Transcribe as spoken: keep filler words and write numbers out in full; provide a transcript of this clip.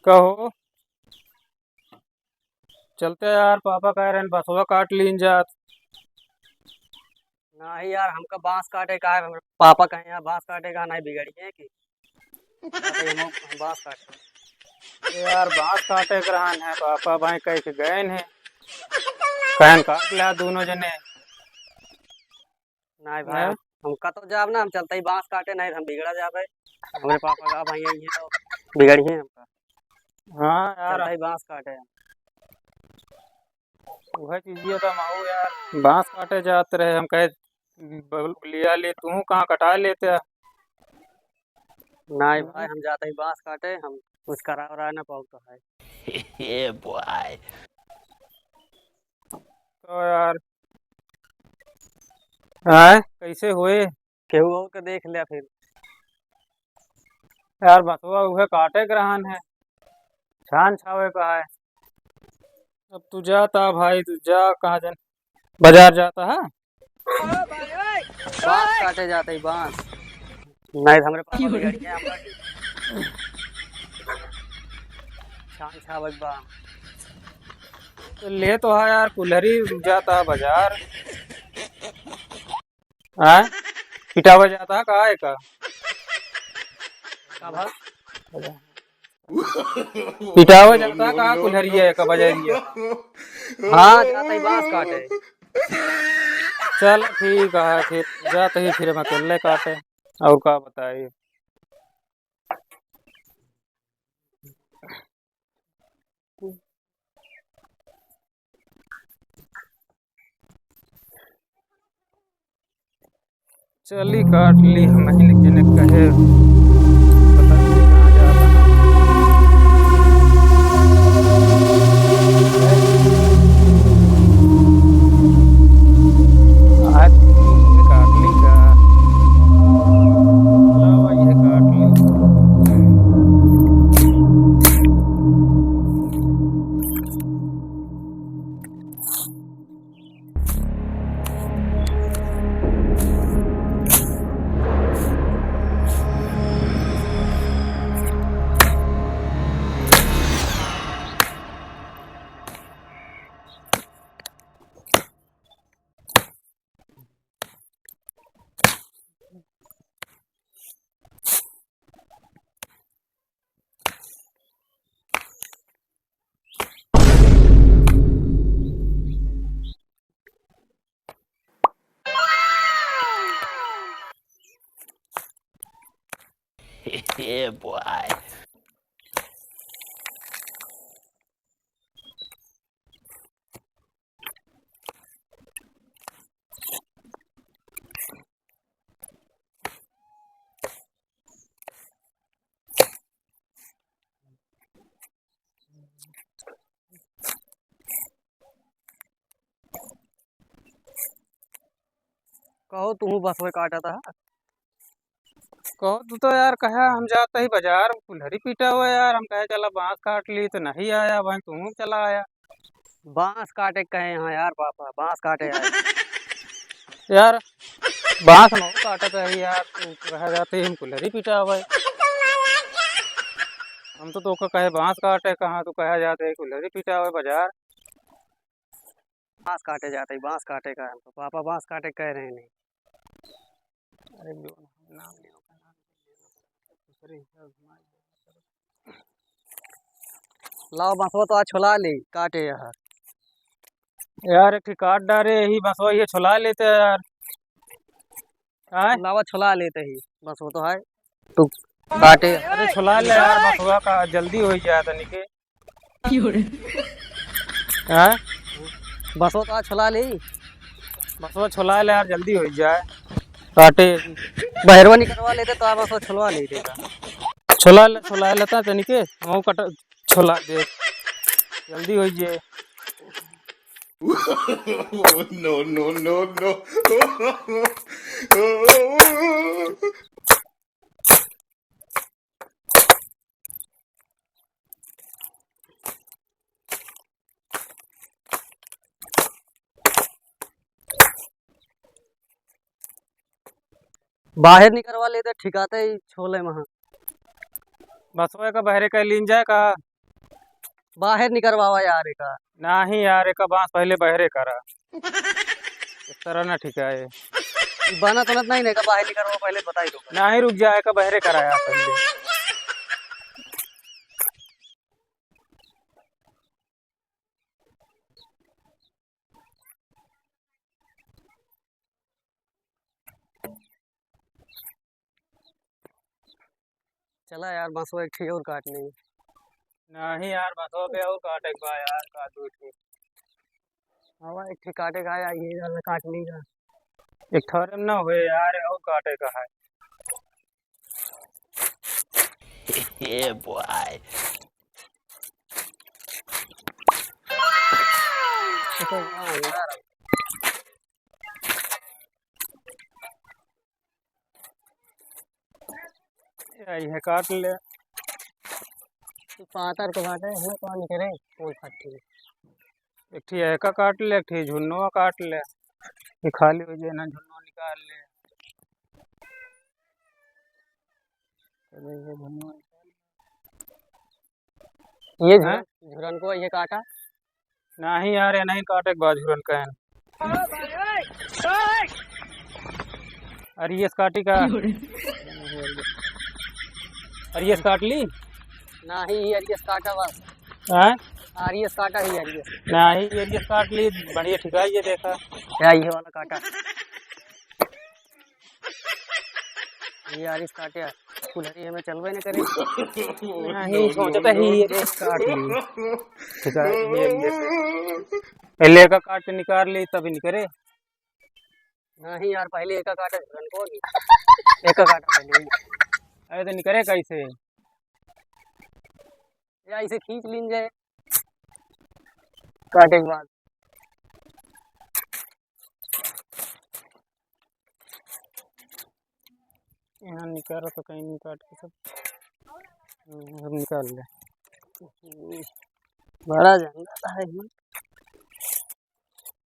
कहो। चलते यार, पापा कह रहे हैं बसवा काट लीन जात। नहीं यार, हमका बांस काटे का है, हमरे पापा कहे यहाँ बांस काटे का नहीं बिगड़ी है कि हम, हम बांस काटे। ए यार, बांस काटे के रहन है, पापा भाई कह के गए हैं, कहन काट लिया दोनों जने। नहीं भाई, हैं? हम, हमका तो जाब ना, हम चलते ही बांस काटे, नहीं तो हम बिगड़ा जाबे। हमरे पापा का भाई यही है तो बिगड़ी है हमका। हाँ यार। चलते ही बांस काटे। वह चीजिए तो हम आओ यार, बांस काटे जात रहे, हम कहे, "ब-, लिया ले, तू कहाँ कटा लेते?" नहीं भाई, हम जाते ही बांस काटे, हम कुछ करा उरा ना पाओ तो है। ए बॉय। तो यार, आय, कैसे हुए? केहू और के देख लिया फिर। यार, बसवा उहे काटे के रहन है, छान छावे का है। अब तू जाता भाई, तू जा, कहाँ जन बाजार जाता है। बांस काटे जाते ही बांस। नहीं तो हमरे पापा बिगड़ गया, हम छान छावे के बा। तो ले तो है यार, कुल्हरी जाता है बाजार। हाँ? पिटावा जाता है का, है का? का भा? पिटावा जाता है का, कुल्हरिया है का, बजरिया? हाँ, जाता ही बांस काटे। चल ठीक है, फिर जाते ही फिर हम अकेले काटे, और का बताई। चली काट ली हम महीने के ने कहे, पता नहीं कहाँ जाता। आज काट ली का? लावा, ये काट ली। Yeah, boy. कहो, तुहू बसवे काटत ह? कहो, तू तो यार कहा हम जात ही बाजार, कुल्हरी पीटा हुआ यार, हम कहे चला बांस काट ली तो नहीं आया, वहीं तू चला आया। बांस काटे कहे यहाँ यार पापा, बांस काटे आए। यार, बांस न काटत है यार, तू कहा जाते ही हम कुल्हरी पीटा हुआ है। हम तो तोका कहे बांस काटे, कहाँ तू कहा जाते ही कुल्हरी पीटा हुआ है बाजार। बांस काटे जाते ही, बांस काटे का हमको पापा बांस काटे कह रहे हैं। अरे जो नाम लियो का नाम, दूसरे हिसाब से मार दे। लाओ बसवा तो आज छोला ले काटे यहाँ। यार एक ठे काट डारे, यही बसवा ये छोला लेते हैं यार। आय? लावा छोला लेते ही, बसवा तो है। तू काटे। अरे छोला ले यार, बसवा का जल्दी हो जाए तनिके। हाँ? बसवा तो आज छोला ले। बसवा छोला ले यार, जल्दी हो जाए। काटे। बहरवा निकलवा लेते तो आज बसवा छोलवा लेते का। छोला ले, छोला लेता तनिके, हम कट, छोला दे। जल्दी हो जाए। No, no, no, no। बाहर निकलवा लेते, ठिकाते ही छोले महा। बसवा का बहरे का लीन जाए का? बाहर निकरवावा यार एका। नाही यार, एका बांस पहिले बहरे करा। इस तरह ना ठीक है। बनत बनत नाही ना, एका बाहर निकरवावा पहिले, बताई दो। नाही, रुक जा, एका बहरे करा यार पहिले। चला यार, बांसवा एक ठी और काट लेई। नाही यार, बांसवा पे और काटे के बा यार, का दू ठी। हवा एक ठी काटे का है, ये वाला काट लेई ना। एक ठोरे में ना होए यार, और काटे का है। Yeah, boy। ये तो यहाँ अंदर है। या इहे काट ले। ई पातर को बाटे, इहे कौन करे? कौन काटी? एक ठी एका काट ले, एक ठी झुन्नुआ काट ले। ये खाली हो जाए ना, झुन्नुआ निकाल ले। चलो, ये झुन्नुआ निकाल ले। ये हैं? झुरन, झुरन को ये काटा। नाही यार, ये नाही काटे के बा झुरन कहन। अरे ये काटी का? अरे ये काट ली? नाही, ये अरियस काटा बस। हैं? अरियस काटा ही अरियस। नाही, ये अरियस काट ली, बढ़िया ठिका ये देखा। या ये वाला काटा। ये आरिस काटे, कुल्हरी हमें चलबे न करे। नहीं, सोचता ही ये आरिस काट ली। ठीक है, ये, ये। पहले एका काट के निकाल ली, तभी निकरे। नहीं यार, पहले एका काटे, झुरन को भी। एका काटा पहले। अरे तो निकरे कैसे? या इसे खींच लीन जाए काटे के बाद। यहाँ निकाल तो कहीं नहीं काट के सब। हम्म, अब निकाल ले। बड़ा जंगल है ये।